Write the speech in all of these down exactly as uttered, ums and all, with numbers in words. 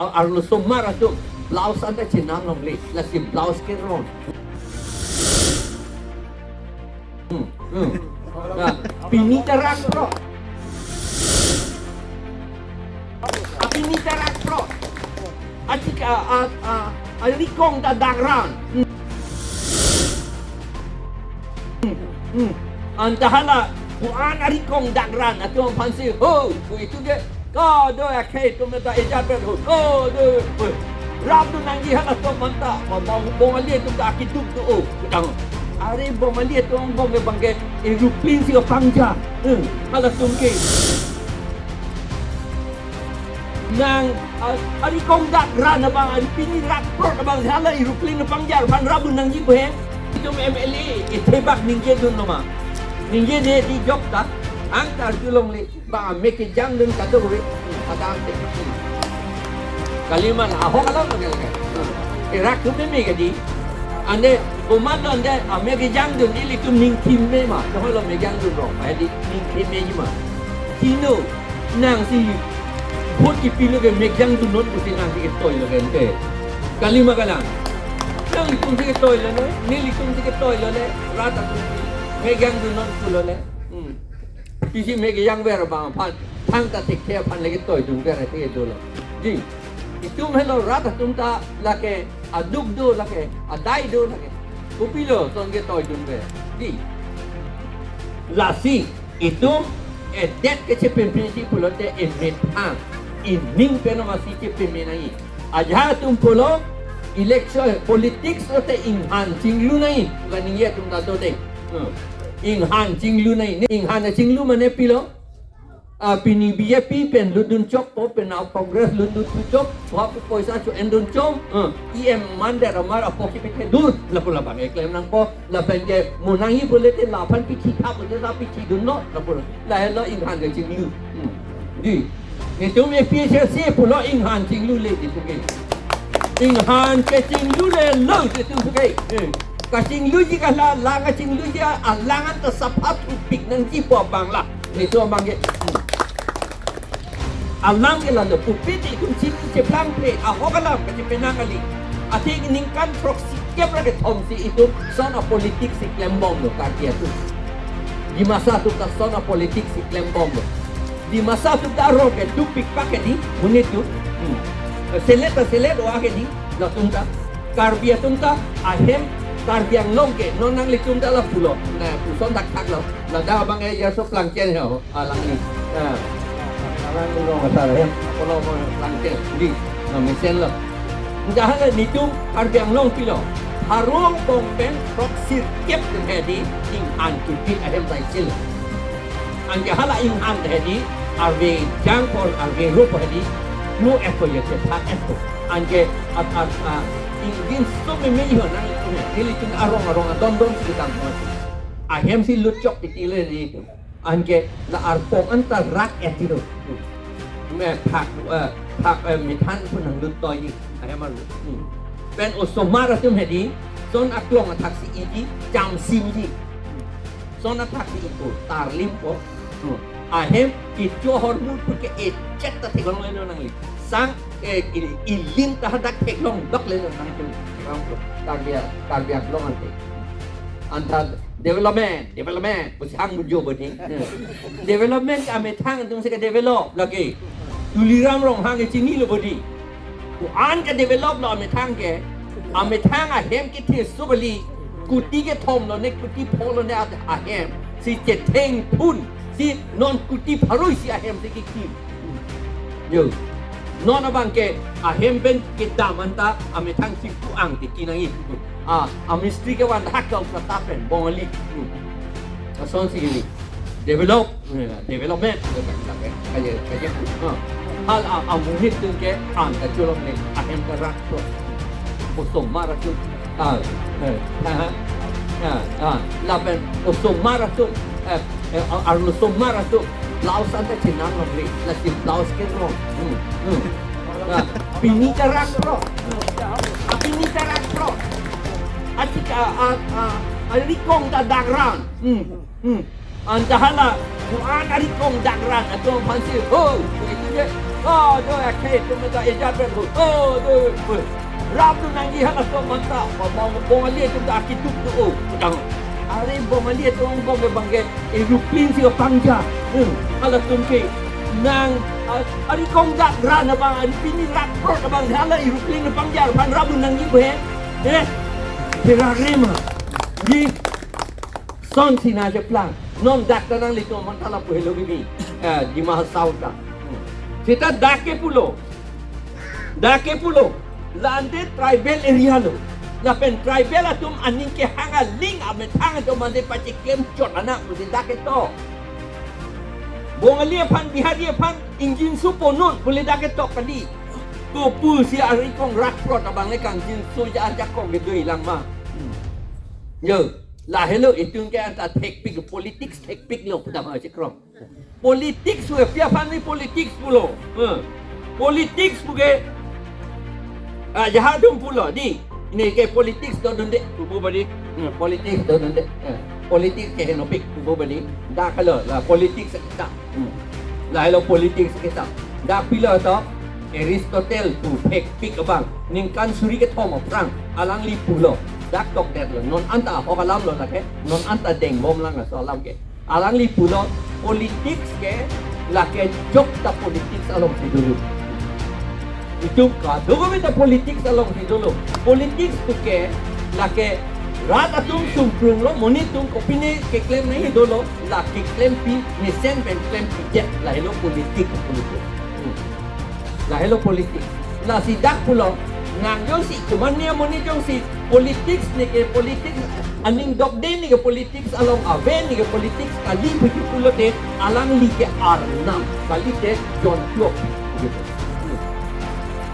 Arlo osomar atum blouse anta chenam longle, lasi blouse kerong. Hmm, hmm. Nah, pini ta rakpro. Ah, pini ta rakpro. Atik a, a, a, arikong ta dagran. Hmm. Hmm, hmm. Anta hala, ko-an arikong dagran atum aphansi ho, ko itum ke, kado akhei atum ta ejat pen ho, kado, ho. Rap tu nangji halatum anta, ba, ba, Bongali atum ta akiduk tu o, kutang. Are Bongali atum bong ke bang ke aeroplane si pangja. Hmm, halatum ke. Nang, a, arikong dagran abang, ari pini rakpro abang, hala aeroplane pangja aphan rap tu nangji ko he. Itum M L A, ithebak ningje dun lo ma. Ningje de di jok ta, ang ta arju longle, ba mek kejang dun kadokave, kadang te. Kaliman, ahok alam lagi lagi. Irak tu meme ke di. Ante, komat lo ante, a mek kejang dun, ilitum ning thim me ma. Jong lo mek kejang dun rong, adi ning thim me ji ma. Sino, nangsi, vote kipilo ke mek kejang dun non pusi nangsi ketoi lo ke ante. Kalima kalang. Nanglitum si ketoi lo ne, nelitum si ketoi lo ne, rat atum mek kejang dun non pulo ne. Hmm. Isi mek kejang ver abang aphan, thangta thekthe aphan le ketoi dun ver ate dolo. Di, itum helo rat atum ta lake aduk do lake, adai do lake. Kopilo son ketoi dun ver. Di. Lasi, itum, eh, det kechepinpin si pulote emethang, ining pen masi chepinpin nangji. Ajahak atum pulo, election, politics lote inghan chinglu nangji. Kaningje atum ta do de. Hmm. Inghan chinglu nangji. Inghan chinglu mane pilo? Ah, pini B J P pen lutdun chokpo, penang Congress lutdun chok, thua pu poisa cho-endun chok, eh, E M mandet amar apo kepikhe dur, lapu labang eklem nangpo, lapen ke mo nangji pulote laphan pithi tha pulote la pithi dunlo, lapu lahelo inghan kechinglu. Hmm. Di. Netum A P H L C pulo inghan chinglule di puke. Inghan kechinglule lo di tu puke. Eh. Kachingluji kala, lang kachingluji, alang anta sapha thupik nangji pu abang la. Netum abang ke. Hmm. Alang ke lalo pupe te itum chini cheplang pe, ahok alam kachepenang kali. Athe ningkan throksi kep ra kethom si itum son apolitics si klembom lo Karbi atum. Dimasa atum ta son apolitics si klembom lo. Dimasa atum ta arong ke dukpik pak ke di, monit atum. Hmm. Selet ta selet o-a ke di, latum ta. Karbi atum ta ahem Karbi Anglong ke, non nanglitum ta la pulo. Na, puson dak thak lo. Ladak abang e yaso plangchen he ho. Alangli. Ah. Alangli long asar hem. Apolo mo plangchen. Di. Na mesen lo. Jahale netum Karbi Anglong pilo. Harong bong pen throksi kep ke he di inghan kipit ahem tai sil. Anke hala inghan he di arve jang pon arve rup he di. Nu eto ye ke thak eto. Anke at at a ingin so meme ho nang itu he. Nelitum arong arong adon don si tang ho. Ahem si lut chok titi le di. Anke la arpong anta rak etiro. Me phak, eh, phak, eh, methang pun nanglut toi ji. Ahem arlo. Hmm. Pen osomar atum he di, son aklong athak si iji, cham sim ji. Son athak si ipo, tarlim po. Hmm. Ahem, icho hormut pun ke echet ta theklong lelo nangli. Sang, eh, i-, ilim ta hadak theklong dok lelo nangtum. Karbi, Karbi Anglong ante. Anta development, development, pusi hang bunjo bodi. Development ke amethang atum si ke develop lagi. Tuliram Ronghang ke chinilo bodi. Ko-an ke develop lo amethang ke, amethang ahem kethe so kali, kuti kethom lo ne, kuti pho lo ne at-, ahem, si chetheng phun, si non kuti pharo-isi ahem si kekim. Yo. Non abang ke ahem pen kedam anta amethang si ku-ang te kinang i. Ah, amistri ke van hak kau kata pen, Bongali. Hmm. Ason si ini. Develop, eh, development. Kaje, kaje, ah. Hal a, amonit atum ke, anta cholong ne, ahem ta rak to. Osomar atum. Ah, eh, ah, ah, ah. Lapen osomar atum, eh, eh, a-, arlo osomar atum. Blouse anta chenam longle, lasi blouse kerong. Hmm, hmm. Ah, pini ta rakpro. Ah, pini ta rakpro. Atik a, a, a, arikong ta dagran. Hmm, hmm. Anta hala, ko-an arikong dagran atum aphansi ho, ko itum ke, Oh, do akhei atum ta ejat pen ho. Oh, do, oi. Rap tu nangji halatum anta. Bong, Bongali atum ta akituk tu o. Putang. Are Bongali atum bong ke bang ke aeroplane si pangja. Hmm. Halatum ke nang, ah, ari kong dak ran abang, ari pini rak prot abang, hala aeroplane pangja, aphan rap tu nangji bohe. Eh? Kira rema. Ji. Son sina je plang. Non dak ta nanglitum aphan ta lapu helo bibi. Eh, Dima Hasao ta. Hmm. Seta dak ke pulo. Dak ke pulo. La ante tribal area lo. Lapen tribal atum aning kehang aling amethang atum ante pacheklem chot anak pusi dak ketok. Bongali aphan, Bihari aphan, ingjinso ponnon pule dak ketok kali. Kopu si ari kong rak prot abang le kangjinso ja ajakong kedo-i lang ma. Hmm. Yo, lahelo itum ke anta thekpik, politics thekpik lo putang ha chikrom. Politics pu ke pi aphan ni politics pulo. Hmm. Politics pu ke, ah, jahadum pulo di. Ini ke politics dodunde, pupu badi. Hmm, politics dodunde. Hmm. Politics ke henopik, pupu badi. Dak helo, la politics kita. Hmm. Lahelo politics kita. Dak pilo to, Aristotle pu phekpik abang. Ningkan suri kethom aphrang. Alangli pulo. Dak tokdetlo. Non anta ahok alam lo lake. Non anta dengbom lang laso alam ke. Alangli pulo politics ke lake jokta politics alongsi dolo. Itum kadokave ta politics alongsi dolo. Politics pu ke lake rat atum sungkrung lo, monit atum kopine keklem nangji dolo, la keklempi mesen pen klempidet, lahelo politics pulo. Hmm. Lahelo politics. Lasi dak pulo, nang jongsi, komat ne amonit jongsi politics ne ke politics, aning dokde ne ke politics along ave ne ke politics kali puji pulote, alangli ke Arnam, kalite jontuok.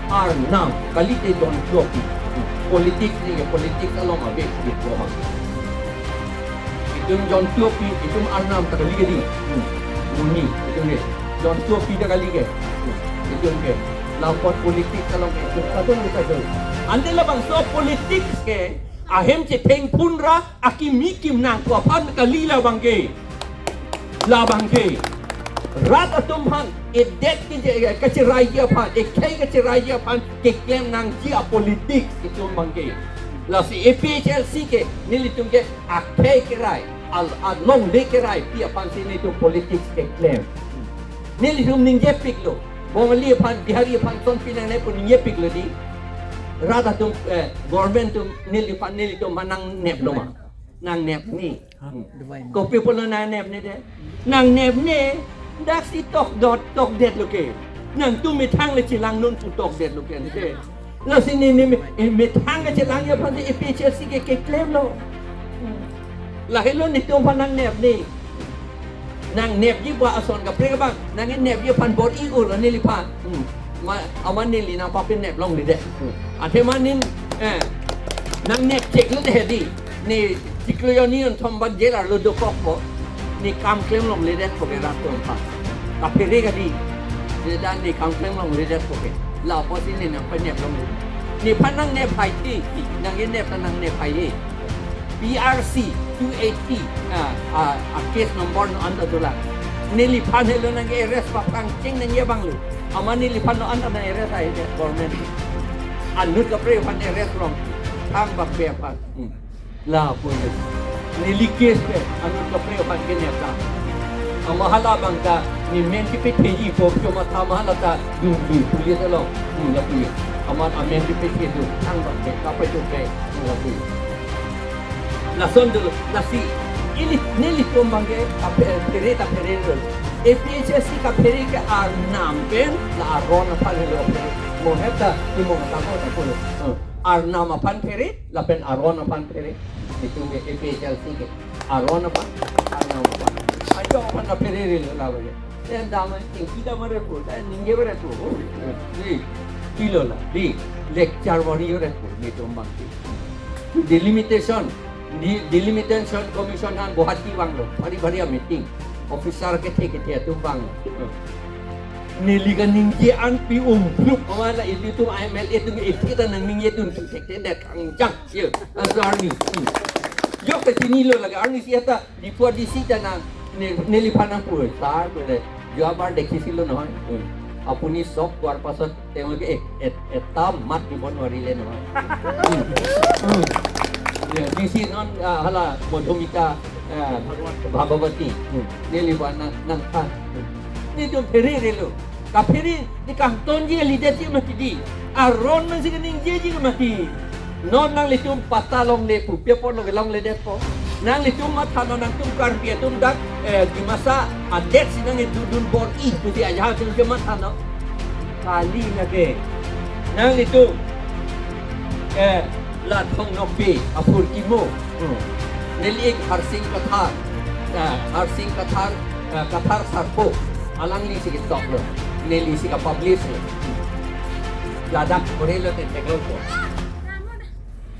Arnam, kalite jontuok. Politics ne ke politics along ave, gitu. Itum jontuokpi, itum Arnam ta kali ke di. Hmm. Muni, itum ke. Jontuokpi ta kali ke. Hmm. Itum ke. Lapot politics along ke. Itum kadung kita dong. Ante labangso politics ke ahem chethengphun ra akimi kim nangkok aphan kali labang ke. Labang ke. Rat atum aphan, edet ke je, kacheraiji aphan, ekhei kacheraiji aphan, keklem nangji apolitics itum abang ke. Lasi A P H L C ke, nelitum ke, akhei kerai, al, alongle kerai, pi aphansi nelitum politics keklem. Nelitum ningjepiklo. Bongali aphan, Bihari aphan, son pinang ne pu ningjepiklo di. Rat atum, eh, government atum, neliphan, nelitum aphan nangneplo ma. Nangnep ni. Kopi pulo nangnep ni de. Nangnep ni, daksi tokdot, tokdetlo ke. Nangtum methang le chelang non pu tokdetlo ke de. Lasi ne, ne, me, eh, methang kachelangji aphan si A P H L C ke keklemlo. Lahelo netum aphan nangnep ni. Nangnepji ba ason kaprek abang, nangnepji aphan bor-i ulo neliphan. Hmm. Ma, amat neli nangpapenep longledet. Hmm. Athema nin, eh, nangnep cheklo de di. Ne chiklo jonni jonthom abang jail arlo dokokpo. Ne kam klem longledetpo ke rat atum aphan. Kaphere kali. Ne dan ne kam klem longledetpo ke. La apotsi ne nangpenep longledet. Nephan nangnep hai ti, nangnep ta nangnep hai he. P R C two eighty, ah, ah, ah, case number non anta dolang. Neliphan helo nang arrest paphrang cheng nangji abang lo. Amat neliphan non anta nang arrest hai de government. Anut kaprek aphan arrest long. Thangbak pen aphan. Hmm. La pulo. Neli case pen anut kaprek aphan kenep ta. Amat hala abang ta ne men kepetheji po, cuma ta amat hala ta dun dun police along. Hmm, la pulo. Amat amen kepethe dun. Thangbak pen, kapachok pen. Hmm, la pulo. Lason dolo, lasi, ili, nelitum abang ke, kaphe-, phere ta phere dolo. A P H L C kaphere ke Arnam pen, la aron aphan helo phere. Mo hep ta, imo ta mo ta pulo. Hmm. Arnam aphan phere, lapen aron aphan phere. Itum ke A P H L C ke. Aron aphan, Arnam aphan. Ajo aphan ta phererelo la abang ke. Then dam, tingki dam repo, then ningje repo. Di, pilo la, di, lecture bor-i repo, netum abang ke. Delimitation, di, Delimitation Commission aphan Guwahati vanglo, bhari bhari a-meeting, officer kethe kethe atum vanglo. Neli kaningje an pi umpluk, amat la ilitum M L A atum isi ta nangningje dun thekthedet kangjang, yo, answer arni. Yo, kachinilo lake, arnisi ata, Diphu D C ta nang, ne, neliphan nangpu, sir, pu le, jo abar dekhisi lo noi. Hmm. Apuni sok kuar pasot tengok ke eh et etam mat di bon wari le no. Hmm. Hmm. Ya, di si non ah, hala Madhumita ah, Bhagawati. Hmm. Neli ba nang nang ah. Hmm. Netum phere relo. Kaphere ni kangtonji lidet ji mati di. Aron man si kaningjeji mati. Non nanglitum patta longle pu, pia pon longle longle detpo. Nanglitum matha non nangtum Karbi atum dak eh, Dimasa adet si nangdudun bor-i pusi ajahak atum ke matha non. Kali nake. Nanglitum eh, la Thong Nokbe aphurkimo. Hmm. Neli ik Harsing Kathar. Eh, Harsing Kathar, eh, Kathar Sarpo. Alangli si ketoklo. Neli si kapublish lo. Ladak korelo te theklongpo.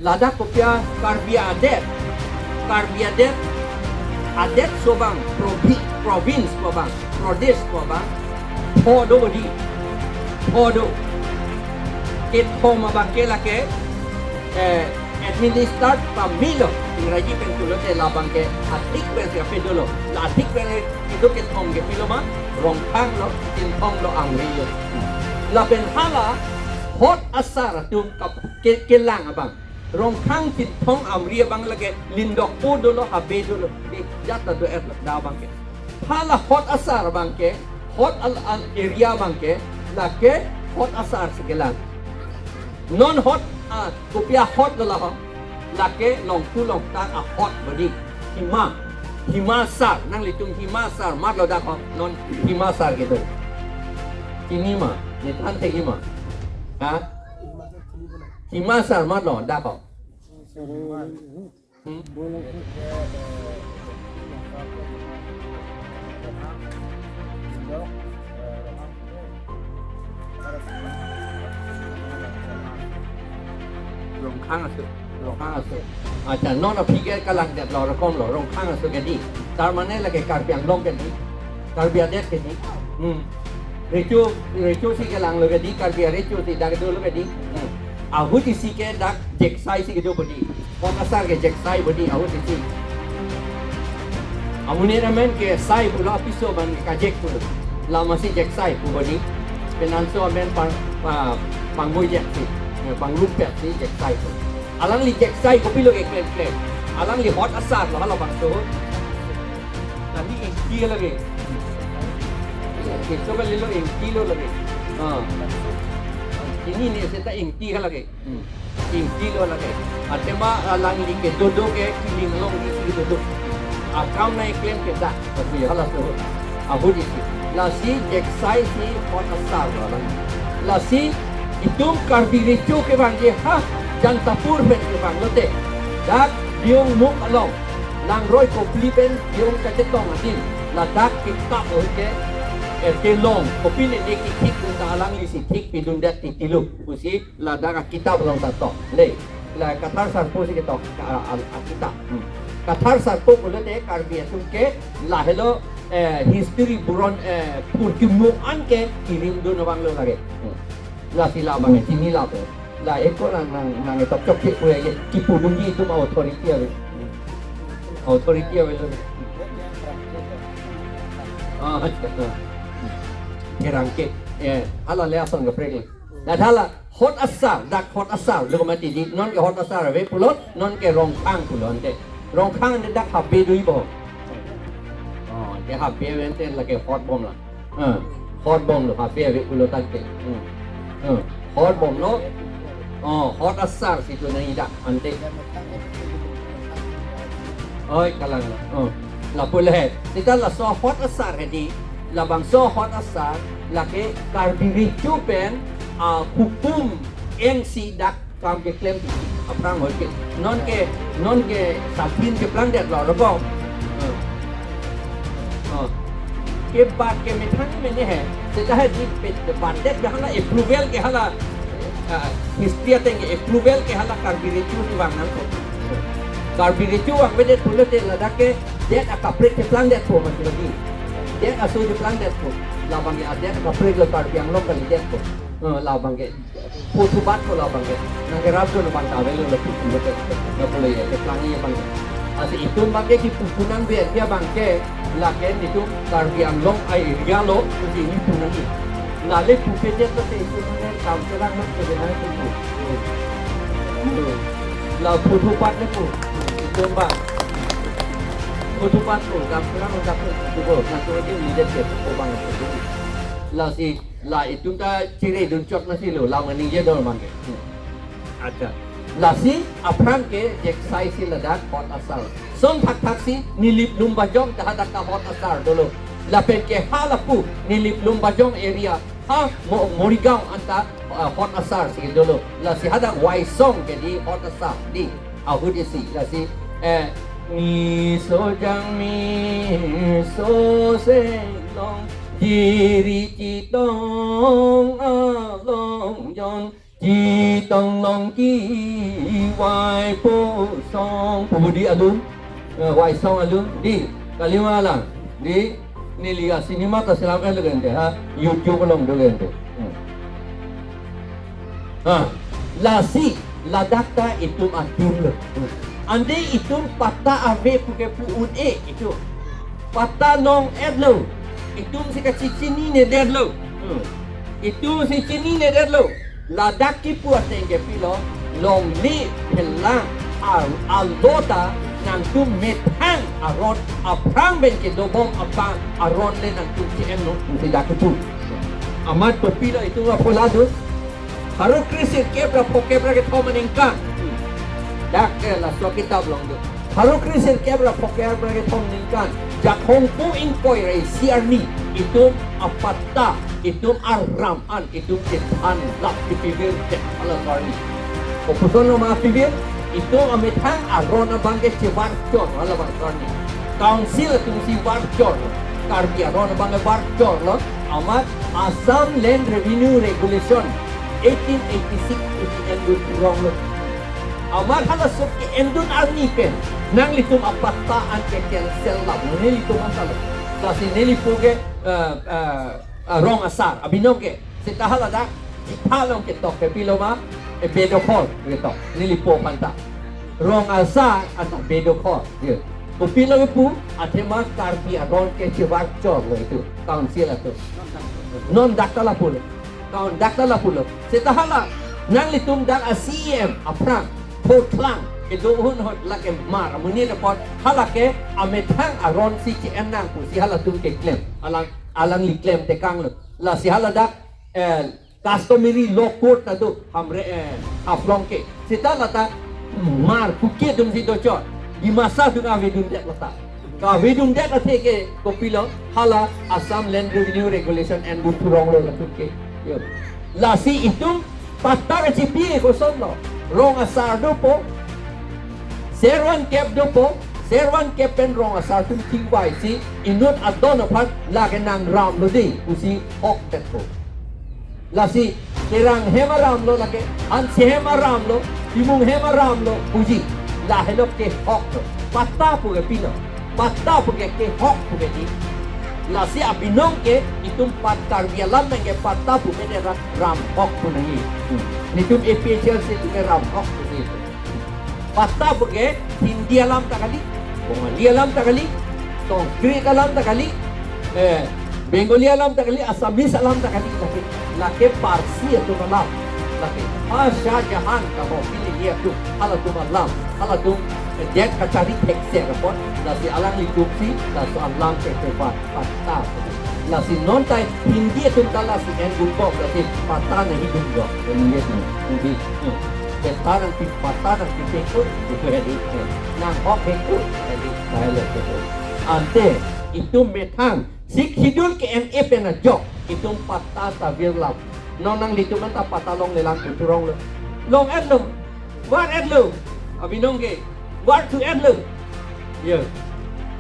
Ladak kopi a Karbi adet. Karbi adet. Adet so abang, provi-, province ko abang, Pradesh ko abang. Pho do bodi. Pho do. Kethom abang ke lake eh, administered pamelo, Ingraji pen pulote labang ke athik pen si kape dolo. La athik pen kedo kethom ke pilo ma, Rongkhang lo, Chinthong lo, Amri lo. Lapen hala hot asar atum kap-, ke-, kelang abang. Rongkhang, Chinthong, Amri abang lake lindok po dolo, habe dolo. Di jat ta do-et lo, da abang ke. Hala hot asar abang ke, hot al, al area abang ke, lake hot asar si kelang. Non hot, ah, kopi a hot lo la ho. Lake Longku Longtang ahot bodi. Hima. Hima asar. Nanglitum Hima asar mat lo dak ho. Non Hima asar kedo. Chini ma. Nethan thekji ma. Ha? Hima asar mat lo dak ho. Hmm? Rongkhang aso, Rongkhang aso. Acha, non aphi ke kalang det lo, rokom lo, Rongkhang aso ke di. Tar mane lake Karbi Anglong ke di. Karbi adet ke di. Hmm. Recho, recho si kelang lo ke di, Karbi recho si dak dolo ke di. Hmm. Ahut isi ke dak Jeksai si kedo bodi. Hot asar ke Jeksai bodi ahut isi. Amonit amen ke sai pulo, apiso abang ke Kajek pulo. Lama si Jeksai pu bodi. Penanso amen pang, pa, pangmoi Jek si. Eh, pangrumpet si Jeksai pu. Alangli Jeksai kopilo ke klem klem. Alangli hot asar lo halabangso. Kami ingti lagi. Keso kalilo ingti lo lagi. Ah. Ini ni seta ingti lagi. Hmm. Ingti lo lake. Athema alangli ke dodo ke kiling along di si dodo. Akam nangklem ke dak. Tapi halaso ahut isi. Lasi Jeksai si hot asar lo alang. Lasi itum Karbi Recho ke abang je ha Jantapur pen ke abang lote. Dak Biong Muk along. Langroi Kopili pen Biong Kachetong adim. Ladak kitap ke eh, kelong. Kopine ne kithik ta alangli si thik pidundet titilo. Pusi ladak akitap along ta tok. Le, la Kathar Sarpo si ketok, a, a, akitap. Hmm. Kathar Sarpo pulote Karbi atum ke lahelo, eh, history buron, eh, purkimo an ke kiring dun abang lo lake. Hmm. Lasi labang chini lapu. La eko nang, nang, nangtok chokche pu ke kipudunji itum authority ave. Hmm. Authority ave lo. Ah, acha. Kerang ke. Eh, hala le ason kaprek le. Dak hala hot asar, dak hot asar, lo mati di, non ke hot asar ave pulo, non ke Rongkhang pulo ante. Rongkhang ante dak habe do-i bo. Oh, ke habe ave ante lake hot bom la. Eh, hot bom lo habe ave pulo tangte. Hmm. Eh, hot bom lo. Oh, hot asar si tu nang ida ante. Oi, kalang lo. Oh. Lapu le. Sita laso hot asar hedi. Labangso hot asar lake Karbi Recho pen, ah, hukum eng si dak kam keklem aphrang hoi ke. Non ke, non ke sapin keplang det lo rogo. Oh. Oh. Ke bat ke methang mene he. Seta hedi pe-, bat det ke hala approval ke hala, ah, history ateng ke approval ke hala Karbi Recho si vang nangkok. Karbi Recho vangvedet pulote ladak ke det akaprek keplang detpo mati lagi. Det aso keplang detpo. Labang ke adet akaprek lo Karbi Anglong kali detpo. Eh, labang ke. Photo bat ko labang ke. Nang ke rap jo labang ta ave lo lapu pulote. Lapu lo ye keplang ye abang ke. Lasi itum abang ke kipu pu nang ber ke abang ke. Lake itum Karbi Anglong a-area lo, pusi ini pu nangji. Nale pupe jet lote itum mane kam chelang lote benai itum pu. La photo pat le pu. Itum bang. Photo pat pu kam chelang lote pu. Itum pu. Nangtum ke leadership pu bang pu. Lasi la itum ta chiri dun chok nasi lo. La mani je dol man ke. Acha. Lasi aphrang ke jeksai si ladak hot asar. Son thakthak si Nilip Lumbajong ta hadak ta hot asar dolo. Lapen ke halapu Nilip Lumbajong area ha Mo-, Morigaon anta, ah, hot asar si dolo. Lasi hadak Waisong ke di hot asar di ahut isi. Lasi, eh, ni sojang mi so se long jiri chitong along jon Chitong long ki wai po song. Pu di alum. Eh, Waisong alum. Di. Kalima lang. Di. Neli a cinema ta selam eh legen de ha. YouTube along do gen de. Hmm. Ha. Lasi. Ladak ta itum adim lo. Hmm. Ante itum patta ave pu ke pu un-e itum. Patta long-et lo. Itum si kachechinine det lo. Hmm. Itum si chinine det lo. Ladak kipu ateng ke pilo, longle phelang ar alo ta nangtum methang aron aphrang pen kedobom abang aron le nangtum che-en lo, si dak kipu. Amat kopilo itum aphola do. Pharo kre sirkep ra phokep ra kethom aningkan. Dak ke laso kitab along do. Pharo kre sirkep ra phokep ra kethom aningkan. Jakhong pu ingkoi ra isi arni. Itum apatta, itum aram an, itum chethan lap kipivir chet hala arni. Kopuson lo ma pivir, itum amethang aron abang ke chevarchor hala arni. Council atum si varchor. Karbi aron abang ke varchor lo. Amat Assam Land Revenue Regulation eighteen eighty-six isi endun rong lo. Amat halaso ke-endun arni pen nanglitum apatta an ke cancel lap. Nelitum an salo. Lasi nelipo ke, eh, eh, eh, rong asar abinong ke. Seta haladak jitha along ketok ke pilo ma, eh, bedokhol ketok. Nelipo aphanta. Rong asar anta bedokhol. Ye. Kopilo kipu, athema Karbi aron ke chevarchor lo itum. Council atum. Non dak ta lapu lo. Kaun dak ta lapu lo. Seta hala nanglitum dak a-C E M aphrang photlang kedo ahut ahut lake mar amonit apot hala ke amethang aron si che-en nang pusi halatum keklem. Alang, alangli klemtekang lo. Lasi haladak, eh, customary law court ta do Hamre, eh, Haflong ke. Seta lata mar Kuki atum si dochot. Dimasa atum avedundet lata. Kavedundet athe ke kopilo hala Assam Land Revenue Regulation endun thurong lo latum ke. Yo. Lasi itum patta kachipi koson lo. Rong asar dopo. Servan kep dopo. Servan kep pen rong asar atum thingvai si inut adon aphan lake nang ram lo de pusi hok tetpo. Lasi terang hem aram lo lake, hanse hem aram lo, timung hem aram lo, puji. Lahelo kehok lo. Patta pu ke pino. Patta pu ke kehok pu ke di. Lasi abinong ke itum pat Karbi alam nang ke patta pu ke de ra-, ram hok pu nangji. Hmm. Netum A P H L C atum ke ram hok pu nangji. Patta pu ke Hindi alam ta kali, Bongali alam ta kali, Sanskrit alam ta kali, eh, Bengali alam ta kali, Assamese alam ta kali, lake, lake Parsi atum alam, lake, ha Shah Jahan kamo pini atum, halatum alam, halatum, eh, det kachari thekser apot, lasi alanglitum si, laso alam ke kepat, patta. Lasi non tai Hindi atum ta lasi endun bom, lasi patta nangji dun bom. Hindi atum. Hindi. Hmm. Patta nangpi, patta nangpi pekut, itu hedi. Hmm. Nang hok pekut, hedi. Bahaya pekut. Ante, itum methang, Sixth Schedule ke-en-e pen ajok, itum patta ta virlap. Non nanglitum anta patta longlelang pu thurong lo. Long-et lo. Var-et lo. Abinong ke. Var thu-et lo. Yo.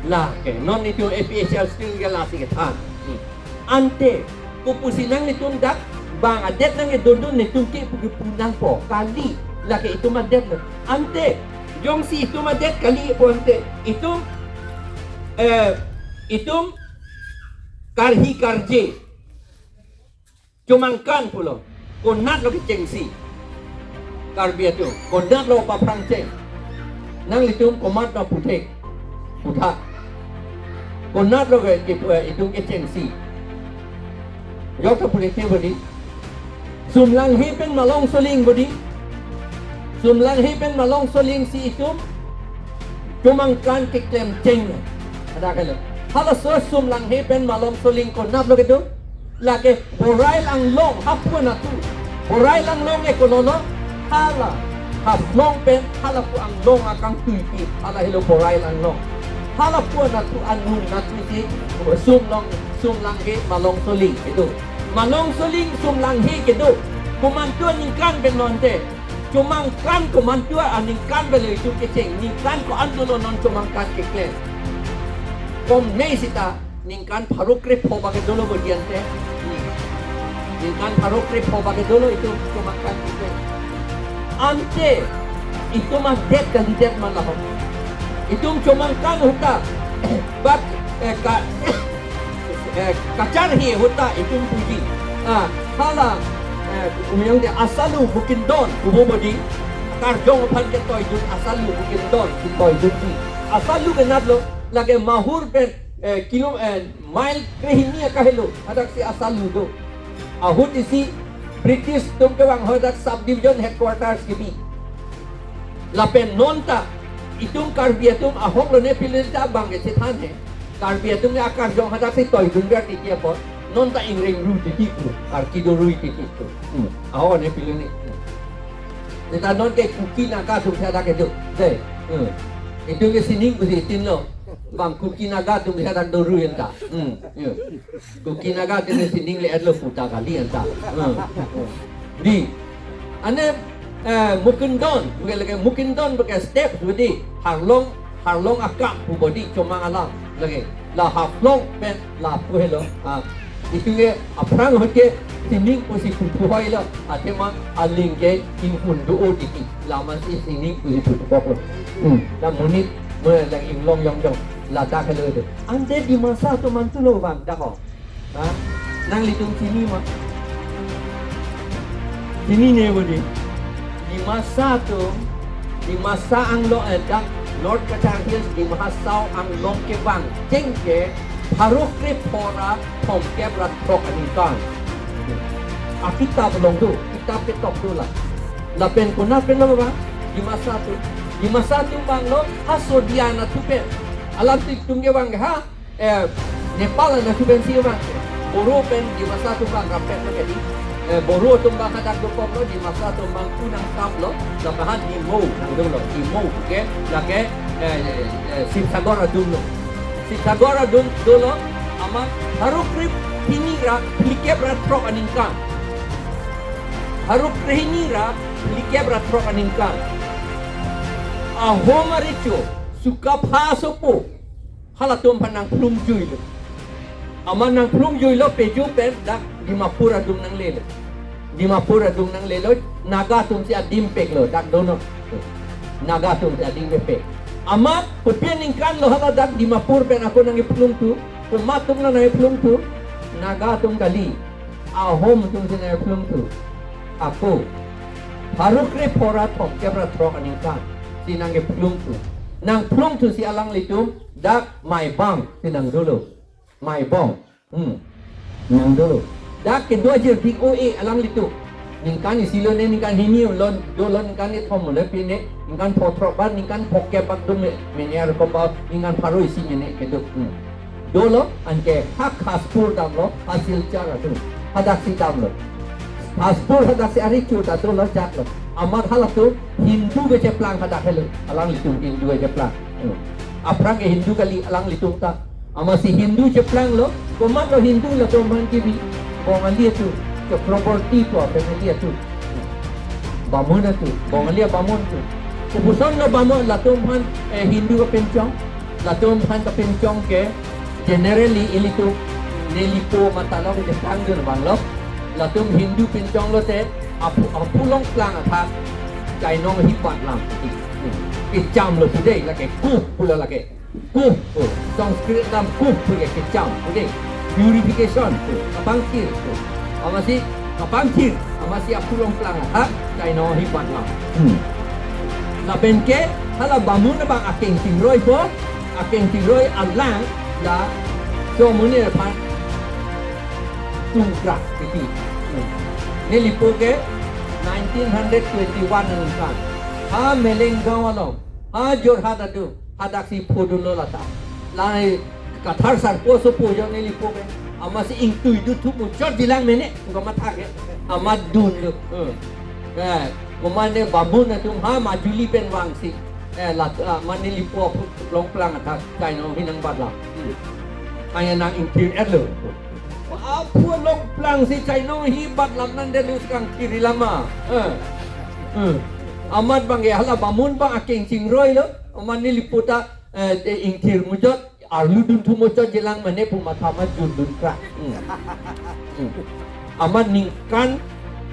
Lake. Non itum A P H L C ke lasi kethan. Hmm. Ante, kopusi nanglitum dak bang adet nangkedondun netum ke pu kepu nangpo. Kali, lake itum adet lo. Ante, jongsi itum adet kali pu ante, itum, eh, itum karhi karje. Chomangkan pulo. Konat lo kechengsi. Karbi atum. Konat lo paphrang cheng. Nanglitum komat lo puthek. Puthak. Konat lo ke, ke, eh, itum kechengsi. Yok ta puleke bodi. Sumlanghe pen malong soling bodi. Sumlanghe pen malong soling si itum chomangkan keklem cheng. Ada kalo. Halaso sumlanghe pen malong soling konatlo kedo. Lake Borail Anglong hapu natu. Borail Anglong e kolono. Hala Haflong pen halapu anglong akangtui pi, hala helo Borail Anglong. Halapu natu anun natu si sumlong sumlanghe malong soling kedo. Malong soling sumlanghe kedo. Komantu aningkan pen nonte. Chomangkan komantu aningkan pen lo itum kecheng. Ningkan ko-an dolo non chomangkan keklem. Kom nei sita ningkan pharo krepho bagi dolo bodi ante. Ningkan pharo krepho bagi dolo itum chomangkan keklem. Ante itum adet kalidet man lahok. Itum chomangkan ahut ta bak eh, ka eh, kacharhe ahut ta itum puji. Ah, hala eh, umyang de asalu bukindon kubo bodi. Karjong aphan ketoidun asalu bukindon ketoidunji. Asalu kenatlo lake Mahur pen eh, kilo eh, mile krehini akahelo hadak si asalu do. Ahut isi British atum kevang hadak subdivision headquarters kebi. Lapen nonta itum Karbi atum ahok lone pilita bang kechethan he. Karbi atum ke akarjong hadak si toidun ber titi apot. Nonta ingreng ru titi ku, karki do rui titi ku. Hmm. Ahok ne pilini. Neta non ke Kuki Naga atum hadak kedo. Dei. Hmm. Itum ke sining kusi itin lo. Bang Kuki Naga atum hadak do rui anta. Hmm. Yo. Kuki Naga atum sining le-et lo puta kali anta. Hmm. Di. Ane eh, Mukindon, bukan lake Mukindon bukan step bodi Harlong, Harlong akam pu bodi chomang alam lake la Haflong pen lapu helo. Ah, itum ke aphrang ahut ke sining pusi pupu hoi lo. Athema aling ke inghun do o titi. Lama si sining pusi pupu kok lo. Hmm. La monit mo lake inglong yongjong. Ladak helo itu. Ante Dimasa atum mantu lo bang dak ho. Ha? Nanglitum chini ma? Chinine bodi. Dimasa atum, Dimasa Anglong eh dak North Cachar Hills, Dima Hasao Anglong kevang cheng ke pharo krepho ra thomkep ra throk aningkan. Akitap along do, kitap ketok do la. Lapen konat pen lo bang, Dimasa atum. Dimasa atum bang lo, ha Sodian atum pen. Alam tik tum kevang ha, eh, Nepal ana atum pensi bang. Boro pen Dimasa atum bang kampet lo kedi. Eh, Boro atum bang hadak dokok lo, Dimasa atum bang kunang kap lo, lapahan Dimo nang dolo, Dimo ke, lake, eh, eh, eh, Sibsagar adung lo. Sibsagar adung dolo, amat pharo krehini ra phlikep ra throk aningkan. Pharo krehini ra phlikep ra throk aningkan. Ahom arecho, sukapha sopo. Halatum aphan nangphlung jui lo. Amat nangphlung jui lo peju pen dak Dimapur adung nanglelo. Dimapur adung nanglelo, Naga atum si adim pek lo, dak dono. Naga atum si adim pek. Amat kopi aningkan lo hala dak Dimapur pen ako nangkephlung tu, komat atum lo nangkephlung tu, Naga atum kali. Ahom atum si nangkephlung tu. Ako. Pharo krepho ra thomkep ra throk aningkan si nangkephlung tu. Nangphlung tu si alanglitum dak Maibang si nang dolo. Maibang. Hmm. Nang dolo. Dak kedo ajir dik o-e alanglitum. Ningkan isi lo ne ningkan hini lo dolo ningkan kethom lo pine ningkan pho throk ba ningkan phokep bak dum me ne ar ko ba ningkan pharo isi mene kedo. Hmm. Dolo anke ha Khaspur damlo, ha Silchar atum. Hadak si damlo. Khaspur hadak si ari chu ta dolo jaklo. Amat halatum Hindu kecheplang hadak helo. Alanglitum Hindu kecheplang. Hmm. Aphrang ke Hindu kali alanglitum ta. Amatsi Hindu cheplang lo, komat lo Hindu latum aphan kebi. Bongali atum, Chakraborty pu family atum. Bamun atum, Bongali abamun atum. Kopuson lo bamun latum aphan eh, Hindu kapinchong. Latum aphan kapinchong ke generally ilitum nelipo matalo ke jepang dun bang lo. Latum Hindu pinchong lote aphu aphu long plang athak chainong hi pat lam. Kecham lo today lake kuh pulo lake. Kuh, oh, Sanskrit lam kuh pu ke kecham, okay. Purification, oh, kapangthir, oh. Amatsi kapangthir, amatsi aphu long plang athak chainong hi pat lam. Hmm. Lapen ke hala bamun abang akeng chingroi po, akeng chingroi alang la so monit aphan Tungkrak titi. Hmm. Nelipo ke nineteen hundred twenty-one aningkan. Ha Melenggaon along, ha Jorhat adung, hadaksi phodunlo lata. Lahai Kathar sarpo sopo jo nelipo ke. Amatsi ingtui dun thup muchot jilang mene, kamatha ke. Amat dunlo. Hmm. Eh, komane bamun atum ha majuli pen vangsi. Eh, lat, ah, mane nelipo aphu longplang athak, chainong ahin nangbatlo. Hmm. Hanya nang ingthir-etlo. Aphu longplangsi chainong ahin batlam nang delu skang thiri lama. Eh. Hmm. Amat bang ya hala bamun bang akeng chingruilo. Mane nelipo ta, eh, eh, ingthir muchot. Arlu dun thup muchot jilang mane pu matha ma jun dunkrak. Hmm. Hmm. Amat ningkan,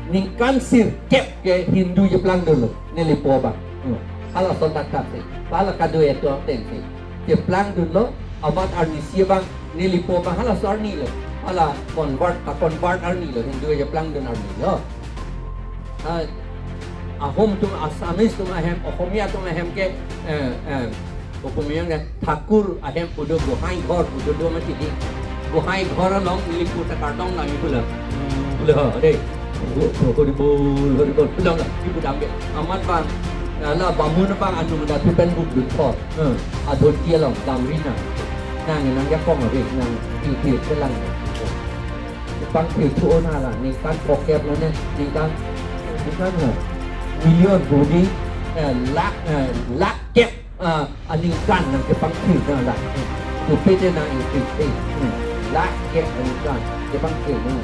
ningkan sirkep ke Hindu cheplangdunlo, nelipo abang. Hmm. Halason thakthak si. Hala kado eto ateng si. Cheplangdunlo, amat arnisi abang, nelipo abang halaso arnilo. Hala convert, a-convert arnilo, Hindu cheplangdun arnilo. Ah, Ahom atum, Assamese atum ahem, Ohomia atum ahem ke, eh, eh, Kopumion ke Thakur ahem pu do, Gohai Ghor pu do, do mati di. Gohai Ghor along nelipo ta kardom nang ibu la. Ibu la, dei. Ibu, ibu, ibu, ibu, ibu, ibu, ibu, ibu, amat bang, ala bamun bang anu mada thupen buk dun thor. Hmm. Adhoti along, damri nang. Nang, nang jakong ave, nang ingthir chelang. Pangthir thu ona la, ningkan phokep lo ne, ningkan, ningkan na. Million budi, eh, lakh, eh, lakh kep, ah, aningkan nang kepangthir na la. Kupete nang ingthir, eh, hmm, lakh kep aningkan kepangthir na.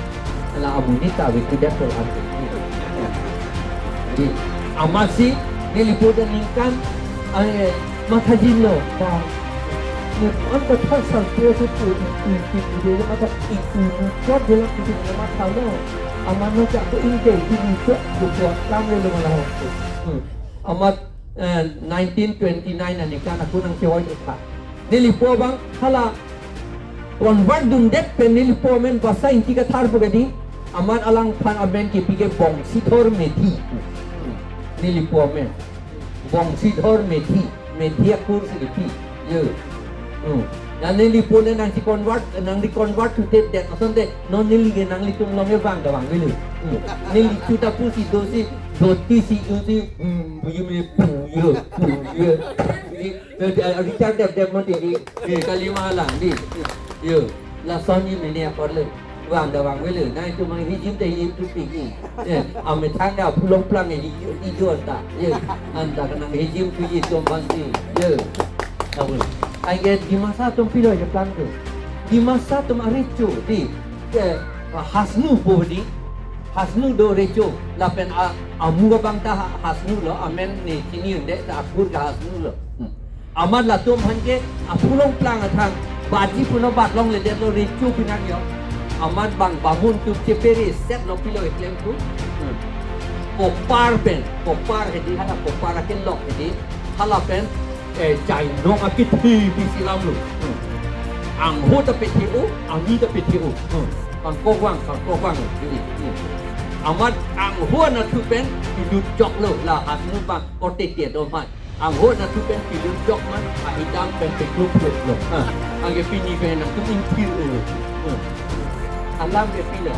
Ala amonit ta ave kuda ko ante. Di, amatsi, nelipo ta ningkan, eh, mathajinlo, ba, ne, an Kathar sarpo sopo ingtui ingtui ingtui, mata ingtui muchot jilang ingtui mathalo. Amat no chak ko ingtui ingtui muchot, muchot, lamle lo mala ho. Hmm. Amat, eh, nineteen twenty-nine aningkan ako nangchehoi-etha. Nelipo abang hala convert dundet pen nelipo amen Basa Ingti Kathar pu kedi, amat alangphan amen kepi ke Bongsidhor Medhi. Nelipo amen Bongsidhor Medhi, Medhi akur si kepi. Yo. Hmm. Na nelipo ne nangsi convert, nang di convert to det det. Asonte, non neli ke nanglitum along ke vang ta vangvelo. Hmm. Neli chuta pusi dosi, doti si, dosi, hmm, buyu me, buyu, buyu. Jadi, eh, Richard Dev Dev mati di, eh, kalima lang di. Yo, lason ji mene akorle. Vang ta vangvelo, nangtum mang hijim te hijim thupik. Eh, amethang ta aphu longplang, eh, hijim, hijim anta. Yo, anta kenang hijim tu ji tum bangsi. Yo. Abang. Ai ke Dimasa atum pilo cheplang tu. Dimasa atum arecho di. Eh, Hasnu pu di. Hasnu do recho. Lapen a, amu abang ta Ha-, Hasnu lo, amen ne chini unde, ta akur ke Hasnu lo. Hmm. Amat latum aphan ke aphu longplang athang, baji pulo bat longledetlo recho pinang yo. Amat bang bamun atum chepere setlo pilo eklem tu. Hmm. Kopar pen, kopar hedi, hala kopar akelok hedi, hala pen, eh, chainong akethe pisi lamlo. Hmm. Angho ta pethe-o, ani ta pethe-o. Hmm. Kangkok vang, kangkok vang. Hedi. Hmm. Amat angho anatthu pen pilut choklo, la Hasnu bang kote ke do mat. Angho anatthu pen pilut chok man, ahidam pen peklup lo. Ah, anke pini pen nangtum ingthir-o. Hmm. Alam ke pilo.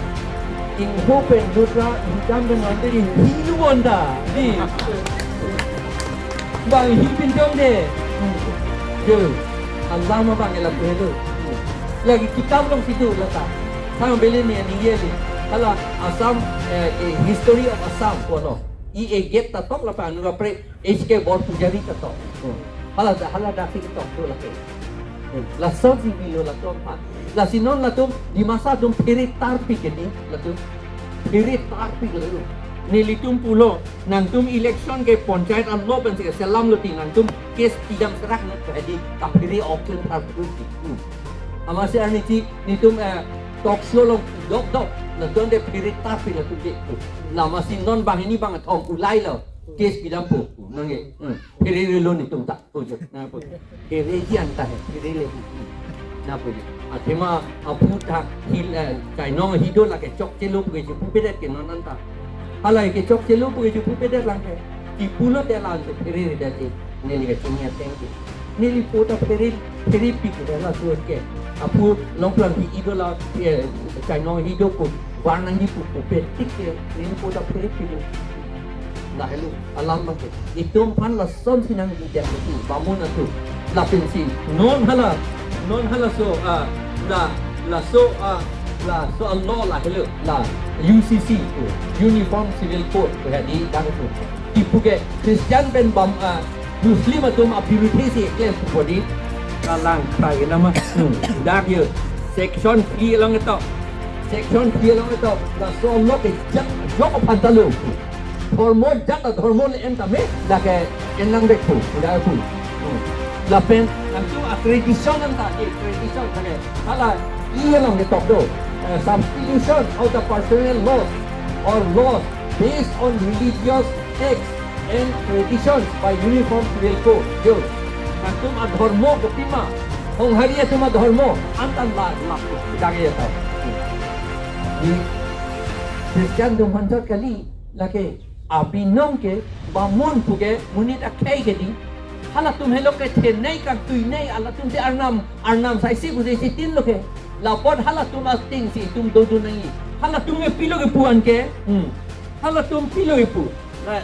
Ingho pen lutra, ahidam pen nonte ingthir-o bonta. Di. Bang hi pinjong de. Hmm. Yo. Alam abang ke lapu helo. Hmm. Lake kitab alongsi do lata. Thang belen ni ani ye li. Hala Assam, eh, eh, History of Assam kono. E A Gitt ta tok lapen anura pre H K Borpujari ta tok. Hmm. Hala da, hala da si tok do lake. Hmm. Lason si bilo latum aphan. Lasi non latum Dimasa atum phere tarpik ke ni latum. Phere tarpik latum. Nelitum pulo, nangtum election ke panchayat an lo pensi ke selam lo ti nangtum case pidam serak no hedi kaphere oklen tarpik ti. Hmm. Amatsi arni ti netum, eh, talk show lo dok dok. Latum de phere tarpik latum de. Amatsi non banghini bangkethom ulailo. Case pidampo. Nangke. Hmm. Phererelo netum ta. Pujo. Na pujo. Phere ji anta he. Pherele. Na pujo. Athema aphu ta hil, eh, chainong hido lake chokchelo pu ke chephupedet ke non anta. Hala ke chokchelo pu ke chephupedet lang ke. Ti pulote la ante pherere dati. Neli ke chini ateng ke. Nelipo ta phere, pherepik ke laso ke. Aphu longplang hi idola, eh, chainong hi do ko, bar nangji pu pu pe tik ke, nini po ta pherik ke. Lahelo alam abang ke. Itum aphan lason si nangji dia ke tu, bamun atum. Lapen si, non hala, non halaso, ah, la, laso, ah, laso a law lahelo, la U C C ko, Uniform Civil Code ko hadi dak tu. Kipu ke Christian pen bam, ah, Muslim atum abirudhe si klem pu ko di. Kalang kai nama. Hmm. Dak yo. Section three along ketok. Section three along ketok. Laso a law ke jak jok aphan ta lo. Dhormo jat ta dhormo le-en tame, lake en nang bek pu, dak pu. Hmm. Lapen nangtum a tradition nang ta, eh, tradition tame. Hala, i along ketok do. Eh, substitution of the personal laws or laws based on religious texts and traditions by Uniform Civil Code. Yo. Nangtum adhormo kopima. Honghari atum adhormo. Antan la, la, dak ya ta. Di Christian atum aphan chot kali, lake abinong ke, bamun pu ke, monit akhei ke di. Halatum helo ke thenei kangtuinei, halatum si arnam, arnam saisi pu si sitin lo ke. Lapot halatum asting si itum dodun nangji. Halatum ke pilo ke pu-an ke. Hmm. Halatum pilo ke pu. Na,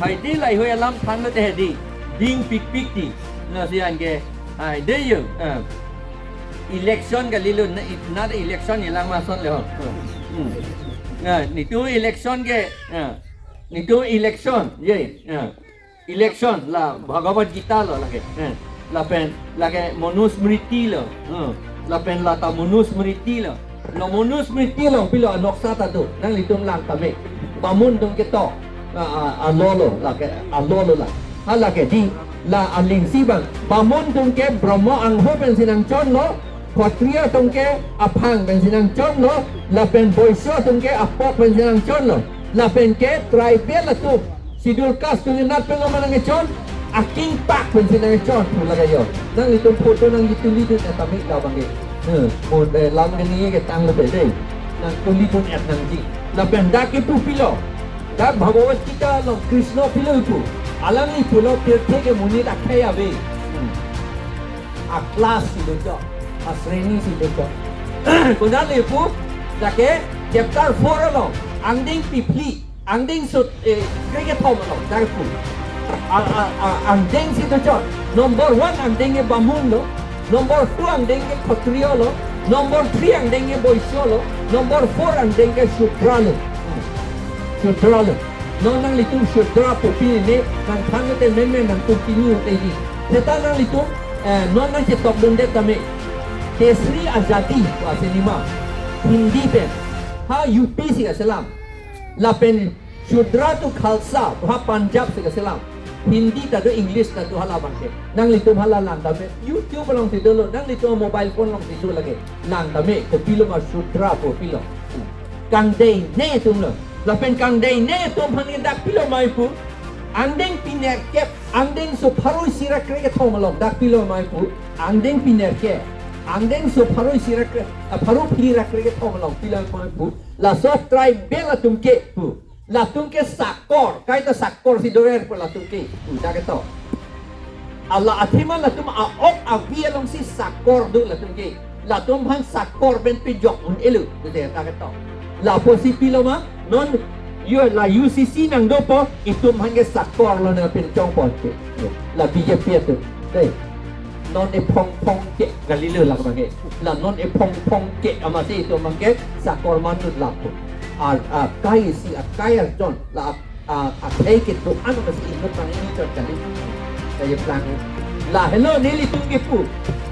hai di lahei alam than lo te di. Ding pikpik di. Na si an ke. Hai di yo. Eh. Election kalilo, na, na election ilang mason le ho. Hmm. Na, nitum election ke. Eh. Nitum election. Ye. Eh. Election la Bhagavad Gita lo lake. Eh, lapen lake Manusmriti lo. Eh, lapen la ta Manusmriti lo. Lo Manusmriti lo pilo anoksa ta do. Nanglitum lang tame. Bamun atum ketok. A, a, a law lo lake, a law lo la. Ha lake di la aling si abang. Bamun atum ke Brahma angho pensi nangchon lo. Khatriya atum ke aphang pensi nangchon lo. Lapen Boisyo atum ke apok pensi nangchon lo. Lapen ke tribal atum, Scheduled Caste atum ke nat pen lo ma nangkechon, akingpak pensi nangkechon pu lake yo. Nanglitum photo nangji tuli dun-et tame labang ke. Eh, mo, eh, lam ke ni ke tanglo pe de. Nangtuli dun-et nangji. Lapen dak ke pu pilo. Dak Bhagavad Gita along Krishna pilo pu. Alangli pulo pirthe ke monit akhei ave. Hmm. A class si do chot, a sreni si do chot. Konat le pu, dak ke chapter four along, angdeng pi phli, angdeng sut, eh, krekethom along, dak pu. A, a, a, angdeng si do chot. Number one angdeng ke Bamun lo, number two angdeng ke Khatriya lo, number three angdeng ke Boisyo lo, number four angdeng ke Shudra lo. Shudra lo. Non nanglitum Shudra pu pi ne, nangthan te menmen nangtum pini te di. Seta nanglitum, eh, non nangchetok dunde tame. Kesari Azadi pu asinema. Hindi pen. Ha U P si kaselam. Lapen Shudra tu Khalsa, ha Punjab si kaselam. Hindi ta do, English ta do, hala abang ke. Nanglitum hala lang tame. YouTube along si dolo, nanglitum mobile phone along si do lake. Lang tame, kopilo ma Shudra kopilo. Kangdeng ne atum lo. Lapen kangdeng ne atum aphan ke dak pilo ma pu. Angdeng pi nerkep, angdeng so pharo isi ra krekethom along dak pilo ma pu. Angdeng pi nerkep, angdeng so pharo isi ra kre, ah, pharo phli ra krekethom along pilo ma pu. Laso tribal atum ke pu. Latum ke sakor, kaita sakor si dover pu latum ke. Pu dak ketok. Hala athema latum a-ok avi along si sakor do latum ke. Latum aphan sakor pen pejok un-elo, de ta ketok. Lapusi pilo ma, non yo la U C C nang dopo, itum aphan ke sakor lo nang pen chongpon ke. La B J P atum. Dei. Non ephong phong ke kalilo la abang ke. La non ephong phong ke amatsi itum abang ke sakor manut lapu. A, akai si akai arjon la a, akhei kedo-an amatsi inut nang ini chot kali. Saya pelang. Lahelo nelitum kepu.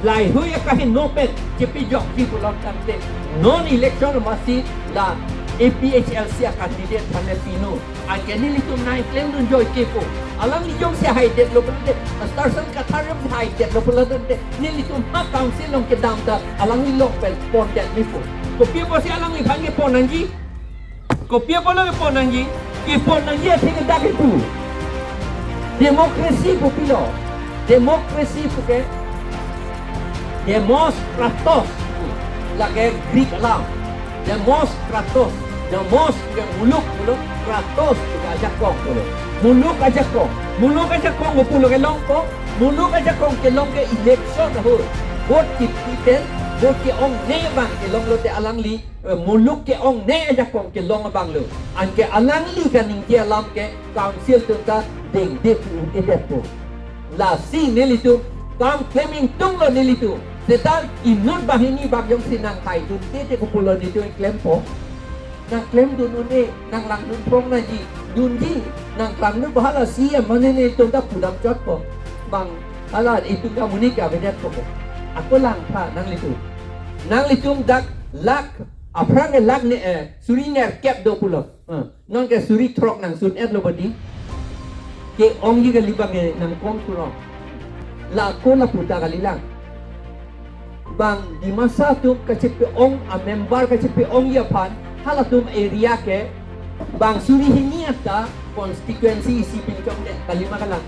Lahei akaheno pen chepejokji pulo tangte. Non election amatsi la A P H L C a-candidate aphan le pino. Anke nelitum nangklem dun joike pu. Alangli jongsi haidetlo pulote, Starson Kathar jongsi haidetlo pulote, nelitum ha council along kedam ta alangli along pen pondet me pu. Kopi apotsi alangliphan kepon nangji? Kopi apotlo kepon nangji? Kepon nangji athe ke dak kepu. Democracy kopilo? Democracy pu ke demos kratos. Lake Greek alam. Demos kratos. Demos ke muluk pulo, kratos ke ajakong pulo. Muluk ajakong. Muluk ajakong pulo ke longpo. Muluk ajakong kelong ke election ahut. Vote kiphi pen Vote ke-ongne abang kelong lote alangli, eh, muluk ke-ongne ajakong kelong abang lo. Anke alangli kaningje alam ke council atum ta dengde pu-edetpo. Lasi nelitum kam klem ingtunglo nelitum. Seta inut banghini bak jongsi nang haidunde te kopulo nelitum klempo. Nang klemdun un-e, nang langdun prong nangji, dunji, nang klangdun ba hala C M mane nelitum ta pudam chotpo. Bang hala itum ta monit ke avedetpo. Ako langtha nanglitum. Nanglitum dak lakh, aphrang ke lakh ne, eh, suri nerkep do pulo. Eh, non ke suri throk nangsun-etlo badi. Ke-ongji kali bang, eh, nang kong kurong. La ako lapu ta kalilang. Bang Dimasa atum kachepe-ong, a member kachepe-ongji aphan, halatum area ke bang suri hini anta constituency isi pinchongde, kalima kalang.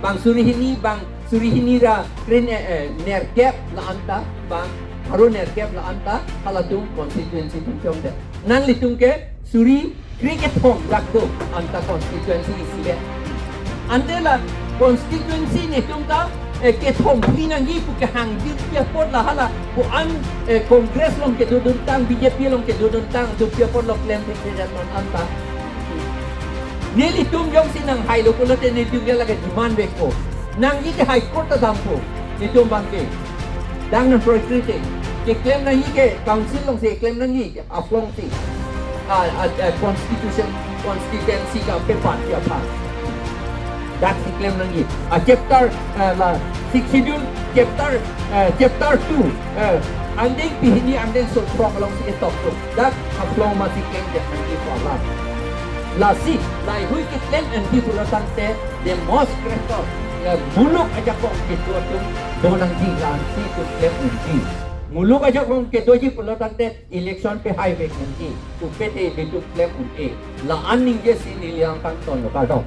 Bang suri hini, bang suri hini ra kre-, eh, eh, nerkep la anta, bang pharo nerkep la anta, halatum constituency pinchongde. Nanglitum ke suri kre kethom dak do anta constituency isi le. Ante la constituency netum ta, eh, kethom phli nangji pu kehang jirpi apot la hala ko-an, eh, Congress along kedoduntang, B J P along kedoduntang, dopi apot lo klemthekthedet non anta. Nelitum jongsi nang hailo pulote nelitum ke lake demand vekpo. Nangji ke High Court ta dampo. Netum bang ke. Dang nang prosecuting. Keklem nangji ke council alongsi klem nangji ke. Haflong si, ah, ah, ah, constitution, constituency ka pe party aphan. Dak si klem nangji. Ah, chapter, ah, la, Sixth Schedule, chapter, ah, chapter two, ah, angdeng pihini angdeng so throk alongsi ketok tu. Dak Haflong masi klengdet nangji pu alam. Lasi, laheihui keklem nangji pulo tangte, the most critical, ya, muluk ajakong kedo atum do nangji, la-ansi atum klem nangji. Muluk ajakong kedoji pulo tangte, election pehai vek nangji, pupe te ilitum klem un-e. La-an ningje si neli nangkangtonlo, kardom.